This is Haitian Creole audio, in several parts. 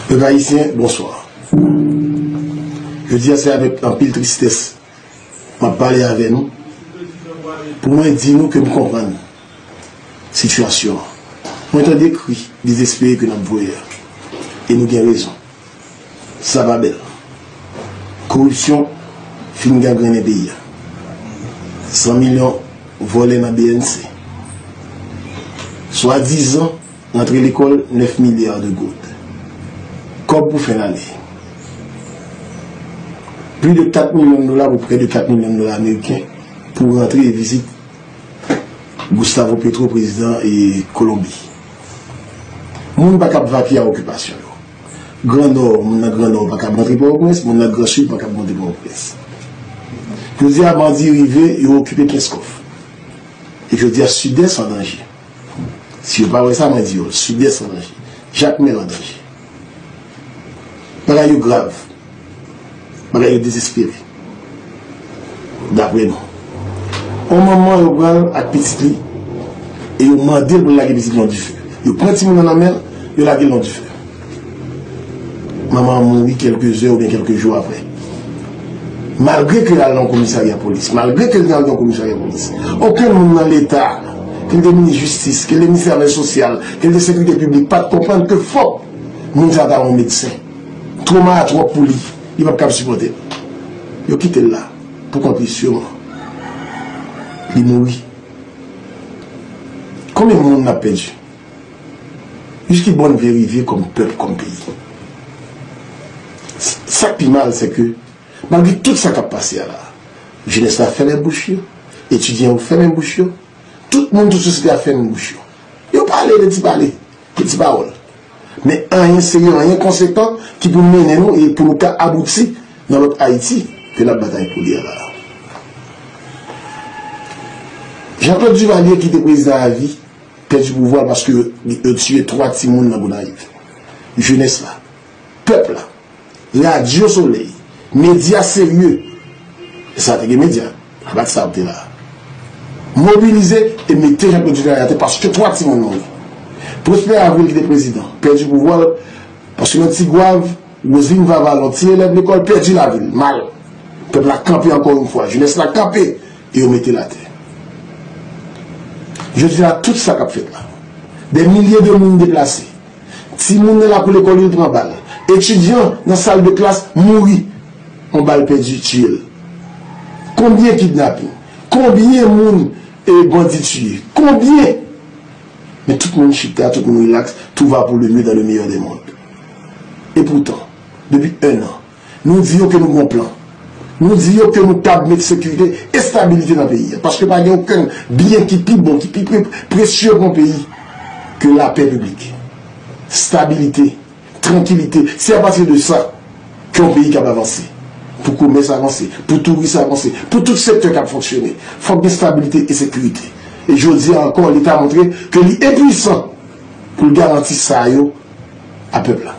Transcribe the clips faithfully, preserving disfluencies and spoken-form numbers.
Pèp ayisyen, bonswa. Jodi a, se avèk anpil tristès m ap pale avè nou, pou mwen di nou ke m konprann sitiyasyon an. Mwen tande kri dezespere ke n ap voye a, e nou gen rezon. Sa pa bèl. Koripsyon fin gangrennen peyi a. San milyon vòlè nan B N C. Swadizan rantre lekòl nèf milya de goud. Kòb pou fen lane. Plis de kat milyon dola pou prè de kat milyon dola ameriken pou rantre e vizit Gustavo Petro, prezidan e Kolonbi. Moun pa kab vake a okipasyon yo. Gran Nò, moun nan Gran Nò pa kab rantre Pòtoprens, moun nan Gran Sid pa kab rantre Pòtoprens. Jodi a, bandi rive, yo okipe Kenskòf. E jodi a, Sidès an danje. Si yo pa wè sa, mwen di yo, Sidès an danje. Jakmèl an danje. Bagay yo grav. Bagay yo dezespere. Daprè nou. On manman yo pran l ak pitit li e yo mande l pou l lage pitit li nan dife. Yo pran timoun nan nan men l, yo lage l nan dife. Manman an mouri kèlke zè oubyen kèlke jou apre. Malgre ke l al nan komisarya polis, malgre ke l te al nan komisarya polis, okenn moun nan Leta, ke l te minis jistis, ke l te minis afè sosyal, ke l te sekirite piblik, pa t konprann ke fòk moun sa ta yon medsen. Twoma a twòp pou li, li p ap kab sipòte l. Yo kite l la, pou kont li sèlman. Li mouri. Konbyen moun n ap pèdi? Jiski bò n vle rive kòm pèp, kòm peyi? Sa k pi mal, se ke, malgre tout sa k ap pase a la, jenès la fèmen bouch yo, etidyan yo fèmen bouch yo, tout moun, tout sosyete a fèmen bouch yo. Yo pale de ti pale, de ti pawòl. Men anyen serye, anyen konsekan ki pou mennen nou e pou nou ka abouti nan lòt Ayiti ke n ap batay pou li a la. Jean-Claude Duvalier ki te prezidan avi, pèdi pouvwa l paske yo, yo tiye twa timoun nan Gonayiv. Jenès la, pèp la, Radyo Solèy, medya serye, sa te gen medya, a pa t sa te la, mobilize e mete Jean-Claude Duvalier atè paske twa timoun mouri. Prosper Avril ki te prezidan, pèdi pouvwa l paske nan Tigwav, Roseline Vavalle, yon ti elèv lekòl, pèdi lavi l, mal. Pèp la kanpe ankò yon fwa, jenès la kanpe e yo mete l atè. Jodi a, tout sa k ap fèt la, dè milye de moun deplase. Timoun nan lakou lekòl yo pran bal. Etidyan nan sal de klas mouri. Yon bal pèdi tiye l. Konbyen kidnaping? Konbyen moun e bandi tiye? Konbyen? Men tout moun chita, tout moun rilaks, tout va pour le mieux dans le meilleur des mondes. E poutan, depi en an, nou di yo ke nou gon plan. Nou di yo ke nou kab met sekirite, estabilite nan peyi a. Paske pa gen okenn byen ki pi bon, ki pi pre-, presye pou yon peyi ke lapè piblik, estabilite, trankilite. Se apati de sa ke yon peyi kab avanse. Pou komès avanse, pou touris avanse, pou tout sektè kab fonksyone, fòk gen estabilite e sekirite. E jodi a ankò, Leta montre ke li enpwisan pou l garanti sa yo a pèp la.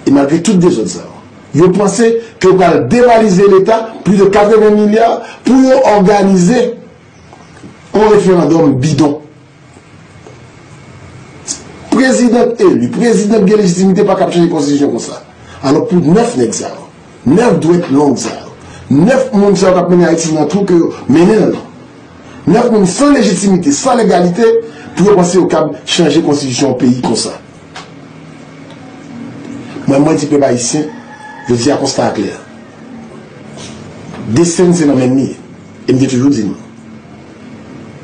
E malgre tout dezòd sa yo, yo panse ke yo pral devalize Leta plis de katreven milya pou yo òganize yon referandòm bidon. Prezidan eli, prezidan gen lejitimite pa kab chanje konstitisyon konsa. Alò pou nèf nèg sa yo, nèf dwèt long sa yo, nèf moun sa yo k ap mennen Ayiti nan twou ke yo mennen l lan, nèf moun san lejitimite, san legalite, pou yo panse yo kab chanje konstitisyon yon peyi konsa. Mwen, mwen di pèp ayisyen, jodi a konsta a klè. Desten n se nan men n li ye. E m te toujou di nou.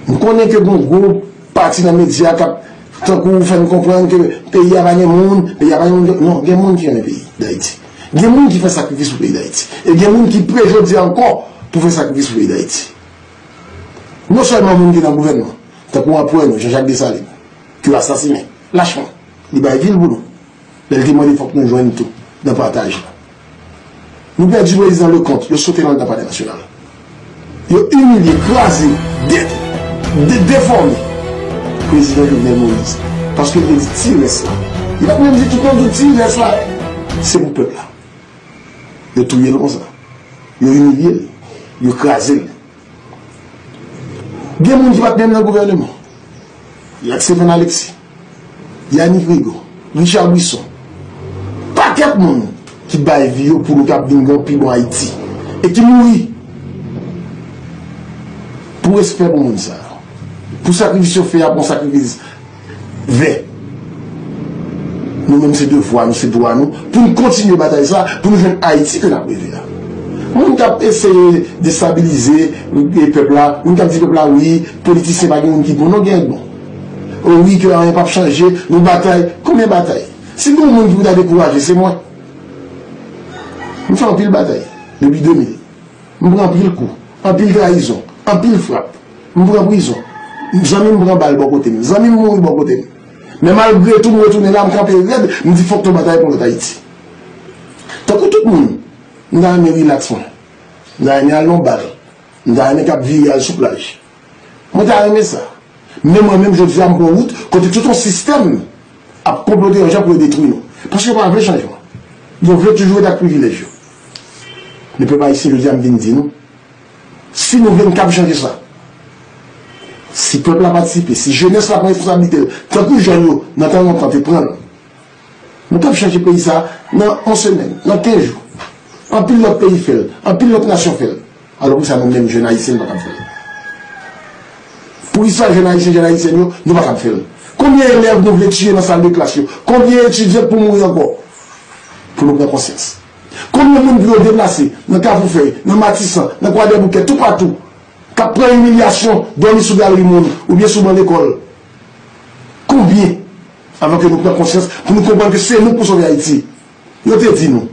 M konnen ke gon gwo pati nan medya k ap tankou fè n konprann ke peyi a pa gen moun, peyi a pa gen moun. Non, gen moun ki renmen peyi Dayiti. Gen moun ki fè sakrifis pou peyi Dayiti. E gen moun ki pre jodi a ankò pou fè sakrifis pou peyi Dayiti. Non sèlman moun ki nan gouvènman, tankou anperè nou, Jean Jacques Dessalines, ke yo asasinen lachman, li bay vi l pou nou. Lè l te mande fòk nou jwenn tou nan pataj la. Nou pèdi prezidan Leconte, yo sote nan Palè Nasyonal. Yo imilye, kraze, de-, de-, defòme prezidan Jovenel Moïse. Paske l te di ti rès la. Li pa t menm di tout non, di ti rès la. Se pou pèp la. Yo touye l konsa. Yo imilye l. Yo kraze l. Gen moun ki pa t menm nan gouvèneman. Jacques Stéphane Alexis, Yannick Rigaud, Richard Brisson, Kèk moun ki bay vi yo pou nou kab vin gen yon pi bon Ayiti. E ki mouri pou respè pou moun sa yo. Pou sakrifis yo fè a, pou yon sakrifis vè. Nou menm se devwa nou, se dwa nou, pou nou kontinye batay sa, pou nou jwenn Ayiti ke n ap reve a. Moun k ap eseye destabilize e pèp la, moun k ap di pèp la, wi, politisyen pa gen moun ki bon, non, gen bon. O wi, ke anyen p ap chanje, nou batay. Konbyen batay? Si gen yon moun ki pou ta dekouraje, se mwen. M fè anpil batay depi de mil. M pran anpil kou, anpil trayizon, anpil frap. M pran prizon. Zanmi m pran bal bò kote m. Zanmi m mouri bò kote m. Men malgre tou, m retounen la, m kanpe rèd, m di fòk nou batay pou lòt Ayiti. Tankou tout moun, m ta renmen rilaks mwen. M ta renmen al nan yon bal. M ta renmen k ap vire al sou plaj. Mwen ta renmen sa. Men mwen menm, jodi a, m pran wout kote tout yon sistèm ap konplote yon jan pou yo detwi nou. Paske yo pa vle chanjman. Yo vle toujou ret ak privilèj yo. Men pèp ayisyen, jodi a, m vin di nou, si nou vle n kab chanje sa, si pèp la patisipe, si jenès la pran responsablite l, tankou jèn yo nan tan lontan te pran l, nou kab chanje peyi sa nan yon semèn, nan kenz jou. Anpil lòt peyi fè l, anpil lòt nasyon fè l. Alò poukisa nou menm jèn ayisyen nou pa kab fè l? Poukisa jèn ayisyen, jèn ayisyèn yo, nou pa kab fè l? Konbyen elèv nou vle tiye nan sal de klas yo? Konbyen etidyan k pou mouri ankò pou nou pran konsyans? Konbyen moun pou yo deplase nan Kafou Fèy, nan Matisan, nan Kwadèboukè, toupatou, k ap pran imilyasyon, dòmi sou galri moun oubyen sou ban lekòl? Konbyen? Anvan ke nou pran konsyans, pou nou konprann ke se nou k pou sove Ayiti. Yo te di nou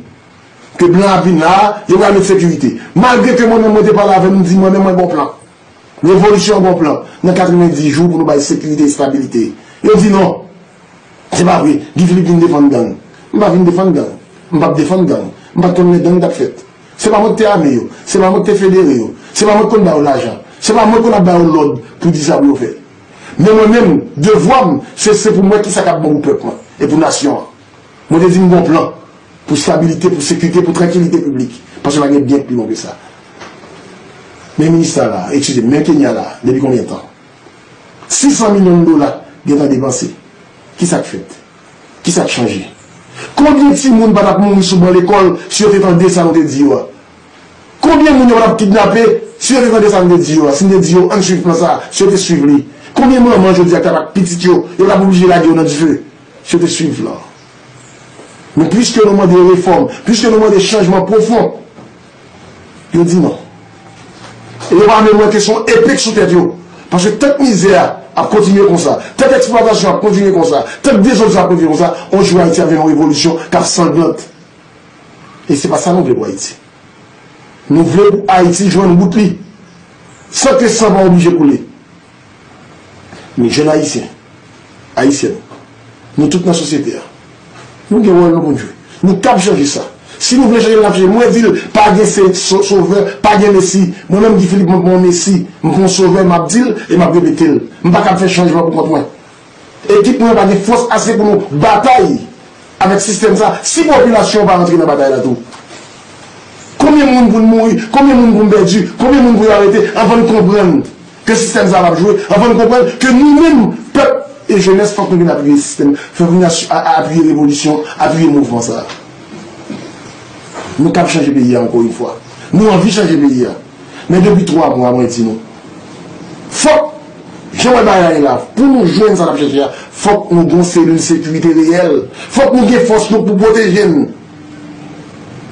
ke blan ap vin la a, yo pral met sekirite. Malgre ke mwen menm mwen te pale avè m, m di mwen menm mwen gon plan. Revolisyon gon plan nan katrevenndis jou pou nou bay sekirite, estabilite. Yo di non. Se pa vre. Guy Philippe vin defann gang. M pa vin defann gang. M p ap defann gang. M pa t konn lè gang t ap fèt. Se pa mwen k te ame yo. Se pa mwen k te federe yo. Se pa mwen k konn ba yo lajan. Se pa mwen k konn ap ba yo lòd pou di sa pou yo fè. Men mwen menm, devwa m, se, se pou m wè kisa k ap bon pou pèp mwen e pou nasyon an. Mwen te di m gon plan pou stabilite, pou sekirite, pou trankilite piblik. Paske pa gen byen k pi bon ke sa. Men minis sa la, eskize m, men Kenya la, depi konbyen tan? Sis san milyon dola gentan depanse. Kisa k fèt? Kisa k chanje? Konbyen timoun pa t ap mouri sou ban lekòl si yo te tande sa nou te di yo a? Konbyen moun yo pa t ap kidnape si yo te tande sa n te di yo a, si n te di yo ann swiv plan sa a, si yo te swiv li? Konbyen manman jodi a k t ap ak pitit yo, yo t ap oblije lage yo nan dife si yo te swiv plan an? Men pliske nou mande refòm, pliske nou mande chanjman pwofon, yo di non. E yo pa menm wè ke se yon epe k sou tèt yo. Paske tank mizè a ap kontinye konsa, tank eksplwatasyon ap kontinye konsa, tank dezòd sa ap kontinye konsa, yon jou Ayiti ap vin yon revolisyon k ap sanglant. E se pa sa nou vle pou Ayiti. Nou vle pou Ayiti jwenn wout li, san ke san pa oblije koule. Men jèn ayisyen, ayisyèn, nou tout nan sosyete a, nou gen wòl nou pou n jwe. Nou kab chanje sa. Si nou vle chanje l, n ap chanje. Mwen di l, pa gen se, so, sovè, pa gen mesi. Mwen menm, Guy Philippe, mwen pa yon mesi. M pa yon sovè, m ap di l e m ap repete l. M pa kab fè chanjman pou kont mwen. Ekip mwen pa gen fòs ase pou nou batay avèk sistèm sa. Si popilasyon an pa rantre nan batay la tou, konbyen moun pou n mouri, konbyen moun pou n pèdi, konbyen moun pou yo arete anvan n konprann ke sistèm sa p ap jwe, anvan n konprann ke nou menm, pèp e jenès, fòk nou vin apiye sistèm, fòk nou vin a, a, apiye revolisyon, apiye mouvman sa. Nou kab chanje peyi a ankò yon fwa. Nou anvi chanje peyi a. Men depi twa mwa, mwen di nou, fòk, jan w wè bagay la, pou nou jwenn sa n ap chèche a, fòk nou gen yon selil sekirite reyèl. Fòk nou gen fòs nou pou pwoteje n.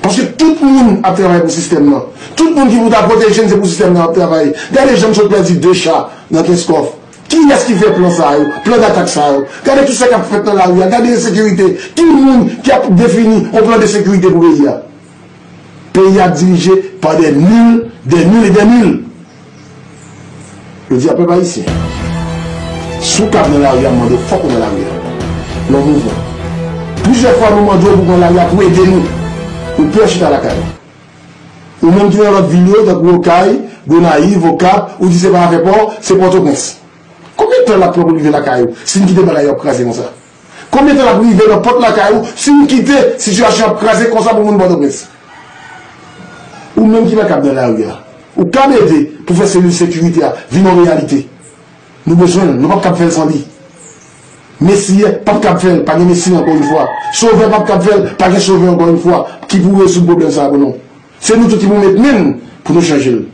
Paske tout moun ap travay pou sistèm nan. Tout moun ki pou ta pwoteje n, se pou sistèm nan ap travay. Gade jan m sot pèdi de cha nan Kenskòf. Kiyès ki fè plan sa yo, plan datak sa yo? Gade tout sa k ap fèt nan lari a, gade ensekirite. Ki moun ki ap defini yon plan de sekirite pou peyi a? Peyi a dirije pa des nuls, des nuls et des nuls. Yo di a pèp ayisyen, si w kab nan lari a, m mande w, fòk ou nan lari a. Nan mouvman. Plizyè fwa nou mande w pou pran lari a pou ede nou. Ou pè chita lakay ou. Ou menm ki nan lòt vil yo, tankou Okay, Gonayiv, Okap, ou di se pa afè pa w, se Pòtoprens. Konbyen tan l ap pran pou l rive lakay ou si n kite bagay yo ap kraze konsa? Konbyen tan l ap rive nan pòt lakay ou si n kite sitiyasyon ap kraze konsa pou moun Pòtoprens? Ou menm ki pa kab nan lari a, ou kab ede pou fè selil sekirite a vin yon reyalite. Nou bezwen l, nou p ap kab fè l san li. Mesi p ap kab fè l, pa gen Mesi ankò yon fwa. Sovè p ap kab fè l, pa gen Sovè ankò yon fwa ki pou rezoud pwoblèm sa a pou nou. Se nou tout ki pou met men n pou nou chanje l.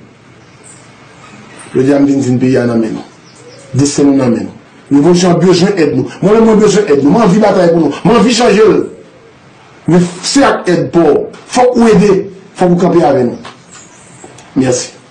Jodi a m vin di n peyi a nan men nou. Desten nou nan men nou. Revolisyon an bezwen èd nou. Mwen menm mwen bezwen èd nou. Mwen anvi batay pou nou. Mwen anvi chanje l. Men se ak èd pa w. Fòk ou ede. Fòk ou kanpe avè nou. Mèsi.